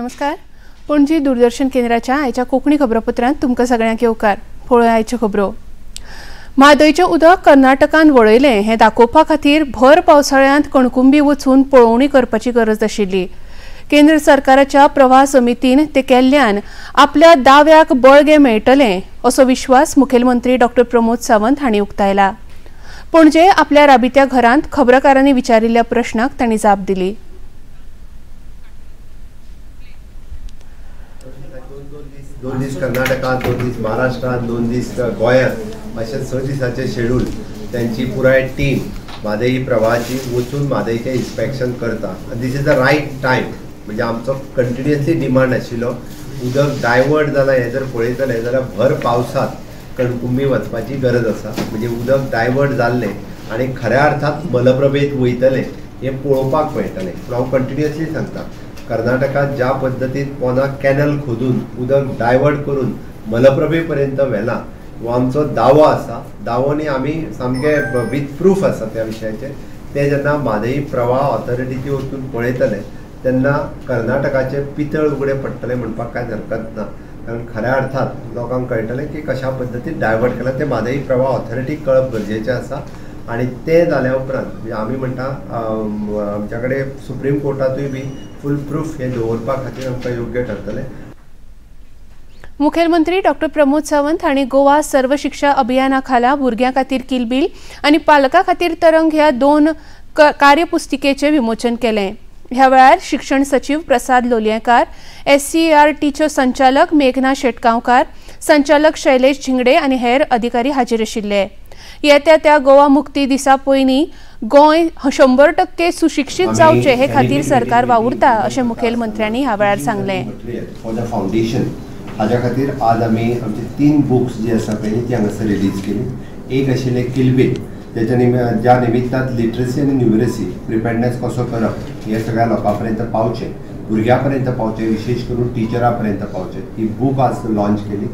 नमस्कार. पणजी दूरदर्शन केंद्राच्या आयच्या कोंकणी खबरापत्रांत तुमकां सगळ्यांक येवकार. पळोवया आयच्यो खबरो. म्हादयचें उदक कर्नाटकान वळयलें हें दाखोवपा खातीर भर पावसाळ्यांत कणकुंबी वचून पळोवणी करपाची गरज आशिल्ली. केंद्र सरकाराच्या प्रवाह समितीन ते केल्ल्यान आपल्या दाव्याक बळगें मेळटलें असो विश्वास मुखेलमंत्री डॉक्टर प्रमोद सावंत हांणी उक्तायला. पणजे आपल्या राबित्या घरांत खबराकारांनी विचारिल्ल्या प्रश्नाक तांणी जाप दिली. दोन दीस कर्नाटकात, 2 दीस महाराष्ट्रात, 2 दीस गोंयांत अशें 6 दिसांचें शेड्यूल त्यांची पुराय टीम म्हादई प्रवाहाची वचून म्हादईचें इन्स्पेक्शन करता. This is the right time. म्हणजे आमचो कंटिन्युअसली डिमांड आशिल्लो उदक डायवर्ट जालां हें जर पळयतलें जाल्यार भर पावसांत कणकुंबी वचपाची गरज आसा. म्हणजे उदक डायवर्ट जाल्लें आनी खऱ्या अर्थात मलप्रभेंत वयतलें हें पळोवपाक मेळटलें. पूण हांव कंटिन्युअसली सांगता, कर्नाटकात ज्या पद्दतीन पोना कॅनल खोदून उदक डायवर्ट करून मलप्रभे पर्यंत व्हेलां हो आमचो दावो आसा. दावो न्ही, आमी सामके विथ प्रूफ आसा त्या विशयाचेर. ते जेन्ना म्हादई प्रवाह ऑथॉरिटीचे वचून पळयतले तेन्ना कर्नाटकाचे पितळ उगडे पडटले म्हणपाक कांय हरकत ना. कारण खऱ्या अर्थात लोकांक कळटलें की कशा पद्दतीन डायवर्ट केलां तें म्हादई प्रवाह ऑथॉरिटीक कळप गरजेचें आसा. आनी तें जाल्या उपरांत म्हणजे आमी म्हणटा आमच्या कडेन सुप्रीम कोर्टांतूय बी फूल प्रूफ हें दवरपा खातीर आमकां योग्य ठरतलें. मुखेलमंत्री डॉक्टर प्रमोद सावंत हांणी गोवा सर्व शिक्षा अभियाना खाला भुरग्यां खातीर किलबील आनी पालकां खातीर तरंग ह्या 2 कार्यपुस्तिकेचें विमोचन केलें. ह्या वेळार शिक्षण सचीव प्रसाद लोलयेंकार, SCERTच्यो संचालक मेघना शेटगांवकार, संचालक शैलेश झिंगडे आनी हेर अधिकारी हाजीर आशिल्ले. येत्या त्या गोवा मुक्ती दिसा पयलीं गोंय 100% सुशिक्षीत जावचें हे खातीर सरकार वावुरता अशें मुखेलमंत्र्यांनी ह्या वेळार सांगलें. फॉर the foundation हाज्या खातीर आज आमी आमचे 3 बुक्स जे आसा पळय ती हांगासर रिलीज केली. एक आशिल्लें किलबील, तेच्या ज्या निमित्तान लिटरसी आनी न्युमरसी प्रिपेडनेस कसो करप हें सगळ्या लोकां पर्यंत पावचें, भुरग्यां पर्यंत पावचें, विशेश करून टिचरां पर्यंत पावचें, ही बूक आज लॉन्च केली.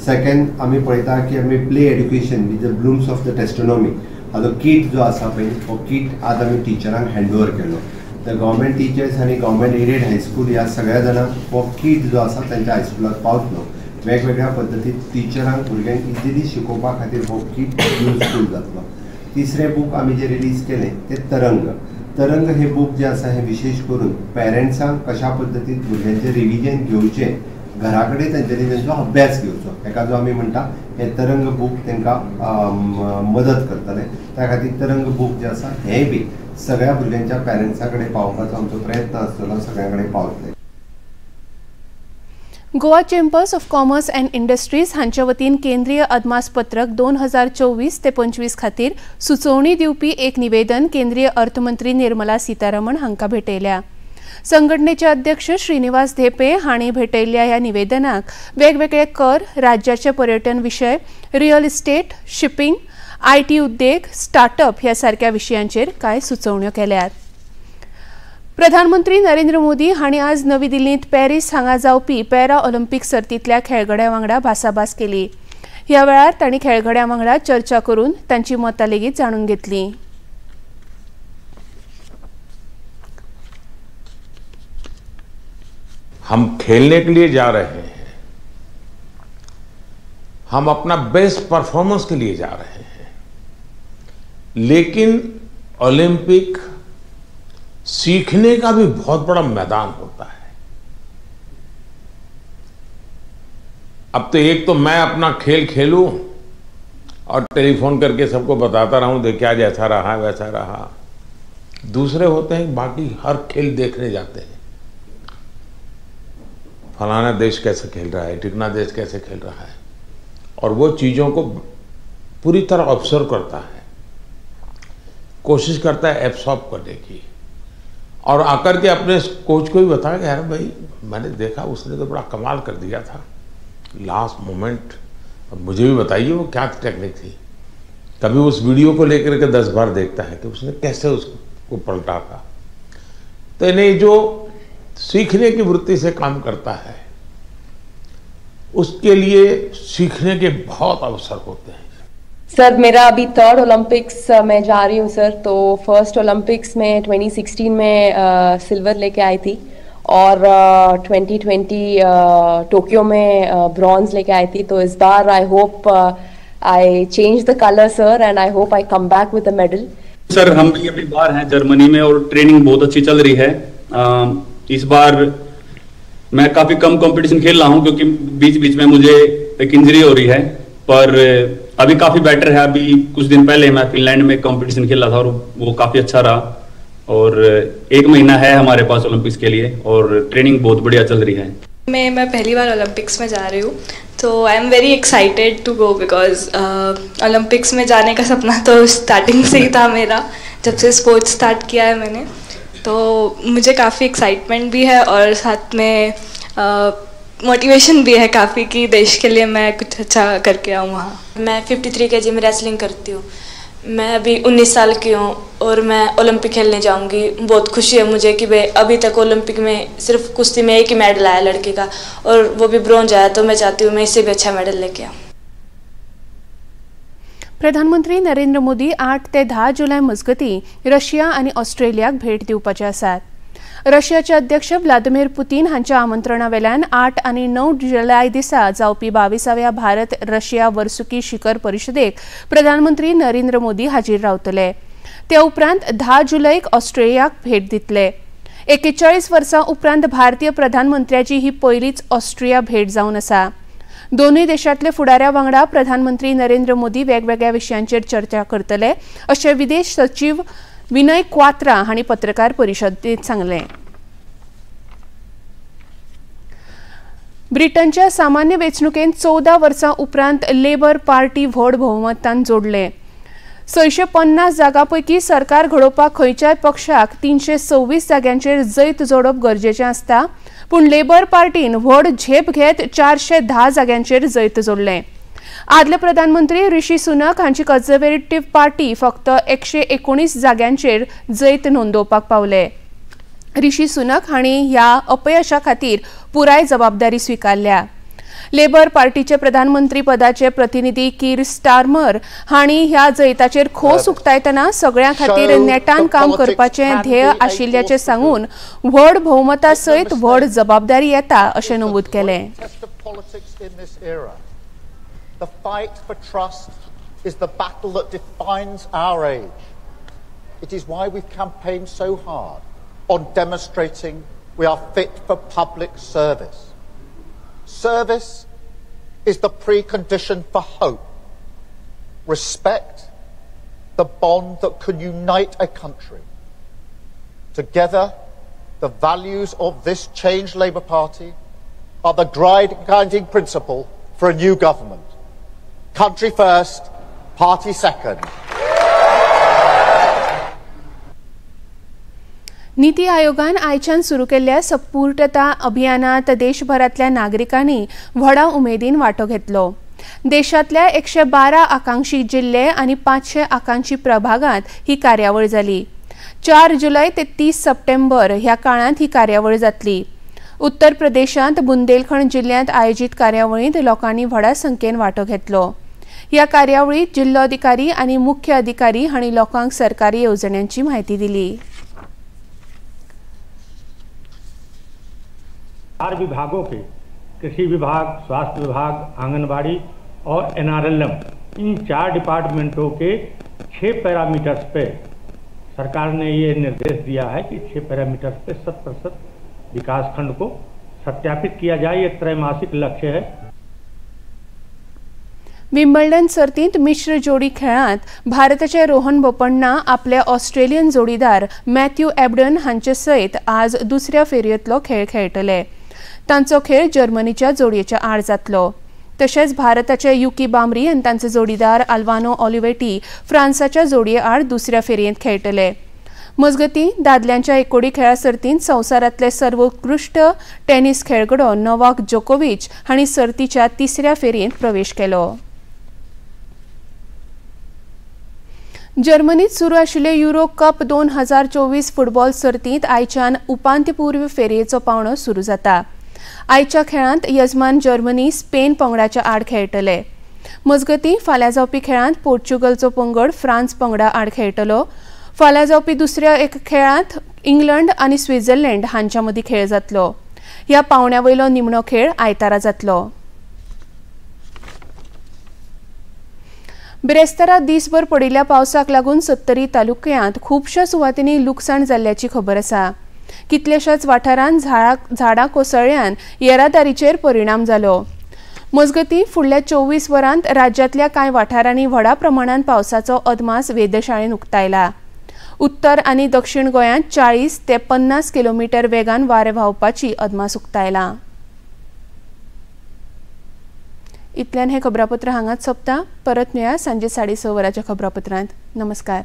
सेकंड आमी पळयता की आमी play education with the Bloom's of the taxonomy हाजो कीट जो आसा पळय हो कीट आज आमी टिचरांक हँड ओवर केलो. The government teachers आनी गव्हर्मेंट एडेड हायस्कूल ह्या सगळ्या जाणांक हो कीट जो आसा तांच्या हायस्कुलांत पावतलो. वेगवेगळ्या पद्दतीन टिचरांक भुरग्यांक इजिली शिकोवपा खातीर हो कीट युजफूल जातलो. तिसरें बूक आमी जें रिलीज केलें तें तरंग. तरंग हें बूक जें आसा हें विशेश करून पेरंट्सांक कशा पद्दतीन भुरग्यांचें रिविजन घेवचें, घरा कडेन तांच्यांनी तांचो अभ्यास घेवचो, हेका जो आमी म्हणटा हें तरंग बूक तांकां मदत करतलें. त्या खातीर तरंग बूक जें आसा हेंय बी सगळ्या भुरग्यांच्या पेरंट्सां कडेन पावपाचो आमचो प्रयत्न आसतलो, सगळ्यां कडेन पावतले. Goa chambers of commerce and industries हांचे वतीन केंद्रीय अदमासपत्रक 2024 ते 25 खातीर सुचोवणी दिवपी एक निवेदन केंद्रीय अर्थमंत्री निर्मला सीतारमण हांकां भेटयल्या. संघटनेचे अध्यक्ष श्रीनिवास धेपे हांणी भेटयल्ल्या ह्या निवेदनाक वेगवेगळे कर, राज्याचे पर्यटन विशय, रियल इस्टेट, शिपिंग, IT उद्देग, स्टार्टअप ह्या सारक्या विशयांचेर कांय सुचोवण्यो केल्यात. प्रधानमंत्री नरेंद्र मोदी हांणी आज नवी दिल्लींत पॅरीस हांगा जावपी पॅरा ऑलिम्पिक सर्तींतल्या खेळगड्यां वांगडा भासाभास केली. ह्या वेळार तांणी खेळगड्यां वांगडा चर्चा करून तांची मतां लेगीत जाणून घेतली. हम खेलने के लिए जा रहे हैं, हम अपना बेस्ट परफॉर्मेंस के लिए जा रहे हैं, लेकिन ओलंपिक सीखने का भी बहुत बड़ा मैदान होता है। अब तो एक तो मैं अपना खेल खेलूं और टेलीफोन करके सबको बताता रहूं, देखिए आज ऐसा रहा वैसा रहा। दूसरे होते हैं बाकी हर खेल देखने जाते हैं, फलाना देश कैसे खेल रहा है, ढिकना देश कैसे खेल रहा है, और वो चीज़ों को पूरी तरह ऑब्जर्व करता है, कोशिश करता है एब्सॉर्ब करने की, और आकर के अपने कोच को भी बताया कि यार भाई मैंने देखा उसने तो बड़ा कमाल कर दिया था लास्ट मोमेंट, अब मुझे भी बताइए वो क्या टेक्निक थी। कभी उस वीडियो को लेकर के 10 बार देखता है कि उसने कैसे उसको पलटा था। तो इन्हें जो सीखने की वृत्ति से काम करता है उसके लिए सीखने के बहुत अवसर होते हैं। सर मेरा अभी थर्ड ओलंपिक्स में जा रही हूँ सर। तो फर्स्ट ओलंपिक्स में 2016 में सिल्वर लेके आई थी और 2020 टोक्यो में ब्रॉन्ज लेके आई थी। तो इस bar I hope I change the colour sir and I hope I come back with a medal. Sir हम भी अभी बाहर हैं जर्मनी में और ट्रेनिंग बहुत अच्छी चल रही है। इस बार मैं काफ़ी कम कंपटीशन खेल रहा हूं क्योंकि बीच बीच में मुझे एक इंजरी हो रही है, पर अभी काफ़ी बेटर है। अभी कुछ दिन पहले मैं फिनलैंड में कंपटीशन खेला था और वो काफ़ी अच्छा रहा। और एक महीना है हमारे पास ओलंपिक्स के लिए और ट्रेनिंग बहुत बढ़िया चल रही है। मैं पहली बार ओलंपिक्स में जा रही हूँ, तो I am very excited to go because Olympics में जाने का सपना तो स्टार्टिंग से ही था मेरा, जब से स्पोर्ट्स स्टार्ट किया है मैंने। तो मुझे काफ़ी एक्साइटमेंट भी है और साथ में मोटिवेशन भी है काफ़ी कि देश के लिए मैं कुछ अच्छा करके आऊँ वहाँ। मैं 53 kg में रेसलिंग करती हूँ। मैं अभी 19 साल की हूँ और मैं ओलंपिक खेलने जाऊँगी। बहुत खुशी है मुझे कि भाई अभी तक ओलंपिक में सिर्फ कुश्ती में एक ही मेडल आया लड़के का और वो भी ब्रॉन्ज आया, तो मैं चाहती हूँ मैं इससे भी अच्छा मेडल लेके आऊँ। प्रधानमंत्री नरेंद्र मोदी 8 ते 10 जुलय मजगतीं रशिया आनी ऑस्ट्रेलियाक भेट दिवपाचे आसात। रशियाचे अध्यक्ष व्लादिमीर पुतीन हांच्या आमंत्रणा वेल्यान 8 आनी 9 जुलय दिसा जावपी 22व्या भारत रशिया वर्सुकी शिखर परिशदेक प्रधानमंत्री नरेंद्र मोदी हाजीर रावतले। ते उपरांत 10 जुलयक ऑस्ट्रेलियाक भेट दितले। 41 वर्सां उपरांत भारतीय प्रधानमंत्र्याची ही पयलीच ऑस्ट्रिया भेट जावन आसा। दोनूय देशांतले फुडाऱ्या वांगडा प्रधानमंत्री नरेंद्र मोदी वेगवेगळ्या विशयांचेर चर्चा करतले अशें विदेश सचीव विनय क्वात्रा हांणी पत्रकार परिशदेंत सांगलें। ब्रिटनच्या सामान्य वेंचणुकेंत 14 वर्सां उपरांत लेबर पार्टी व्हड भोवमतान जोडलें। 650 जागां पैकी सरकार घडोवपाक खंयच्याय पक्षाक 326 जाग्यांचेर जैत जोडप गरजेचें आसता, पूण लेबर पार्टीन व्हड झेप घेत 410 जाग्यांचेर जैत जोडलें। आदले प्रधानमंत्री ऋषी सुनक हांची कंझर्वेटिव्ह पार्टी फक्त 119 जाग्यांचेर जैत नोंदोवपाक पावले। ऋषी सुनक हांणी ह्या अपयशा खातीर पुराय जबाबदारी स्विकारल्या। लेबर पार्टीचे प्रधानमंत्री पदाचे प्रतिनिधी कीर स्टारमर हांणी ह्या जैताचेर खोस उक्तायतना सगळ्यां खातीर नेटान काम करपाचें ध्येय आशिल्ल्याचें सांगून व्हड भोवमता सयत व्हड जबाबदारी येता अशें नमूद केलें। The fight for trust is the battle that defines our age. It is why we've campaigned so hard on demonstrating we are fit for public service. Service is the precondition for hope. Respect, the bond that can unite a country. Together, the values of this changed Labour Party are the guiding principle for a new government. Country first, party second. नीती आयोगान आयच्यान सुरू केल्ल्या सपूर्णता अभियानात देशभरांतल्या नागरिकांनी व्हडा उमेदीन वांटो घेतलो। देशांतल्या 112 आकांक्षी जिल्ले आनी 500 आकांक्षी प्रभागांत ही कार्यावळ जाली। 4 जुलय ते 30 सप्टेंबर ह्या काळांत ही कार्यावळ जातली। उत्तर प्रदेशांत बुंदेलखंड जिल्ल्यांत आयोजीत कार्यावळींत लोकांनी व्हडा संख्येन वांटो घेतलो। ह्या कार्यावळींत जिल्लोधिकारी आनी मुख्य अधिकारी हांणी लोकांक सरकारी येवजण्यांची म्हायती दिली। 4 विभागों के कृषि विभाग, स्वास्थ्य विभाग, आंगनबाड़ी और एनआरएलएम, इन 4 डिपार्टमेंटों के 6 पैरामीटर्स पे सरकार ने ये निर्देश दिया है कि 6 पैरामीटर्स पे 100% विकास खंड को सत्यापित किया जाए। ये त्रैमासिक लक्ष्य है। विम्बल्डन सर्तींत मिश्र जोडी खेळांत भारताचे रोहन बोपण्णा आपल्या ऑस्ट्रेलियन जोडीदार मॅथ्यू एबडन हांचे सयत आज दुसऱ्या फेरयेंतलो खेळ खेळटले। तांचो खेळ जर्मनीच्या जोडयेच्या आड जातलो। तशेंच भारताचे युकी बामरी आनी तांचे जोडीदार अल्वानो ऑलिवेटी फ्रांसाच्या जोडये आड दुसऱ्या फेरयेंत खेळटले। मजगतीं दादल्यांच्या एकोडी खेळा सर्तींत संवसारांतले सर्वोत्कृश्ट टेनिस खेळगडो नोवाक जोकोविच हांणी सर्तीच्या तिसऱ्या फेरयेंत प्रवेश केलो। जर्मनीत सुरू आशिल्ले युरो कप 2024 फुटबॉल सर्तींत आयच्यान उपांत्यपूर्व फेरयेचो पावंडो सुरू जाता। आयच्या खेळांत यजमान जर्मनी स्पेन पंगडाच्या आड खेळटले। मजगतीं फाल्यां जावपी खेळांत पोर्चुगलचो पंगड फ्रांस पंगडा आड खेळटलो। फाल्यां जावपी दुसऱ्या एक खेळांत इंग्लंड आनी स्वित्झर्लंड हांच्या मदीं खेळ जातलो. ह्या पावण्या वयलो निमणो खेळ आयतारा जातलो. बिरेस्तारा दीसभर पडिल्ल्या पावसाक लागून सत्तरी तालुक्यांत खुबश्या सुवातींनी लुकसाण जाल्ल्याची खबर आसा. कितल्याशाच वाठारांत झाडां कोसळ्ळ्यान येरादारीचेर परिणाम जालो. मजगतीं फुडल्या 24 वरांत राज्यांतल्या कांय वाठारांनी व्हडा प्रमाणांत पावसाचो अदमास वेधशाळेन उक्तायला. उत्तर आनी दक्षिण गोंयांत 40 ते 50 किलोमीटर वेगान वारें व्हांवपाची अदमास उक्तायला. इतल्यान हें खबरापत्र हांगाच सोंपता. परत मेळया सांजे 6:30 वरांच्या खबरापत्रांत. नमस्कार.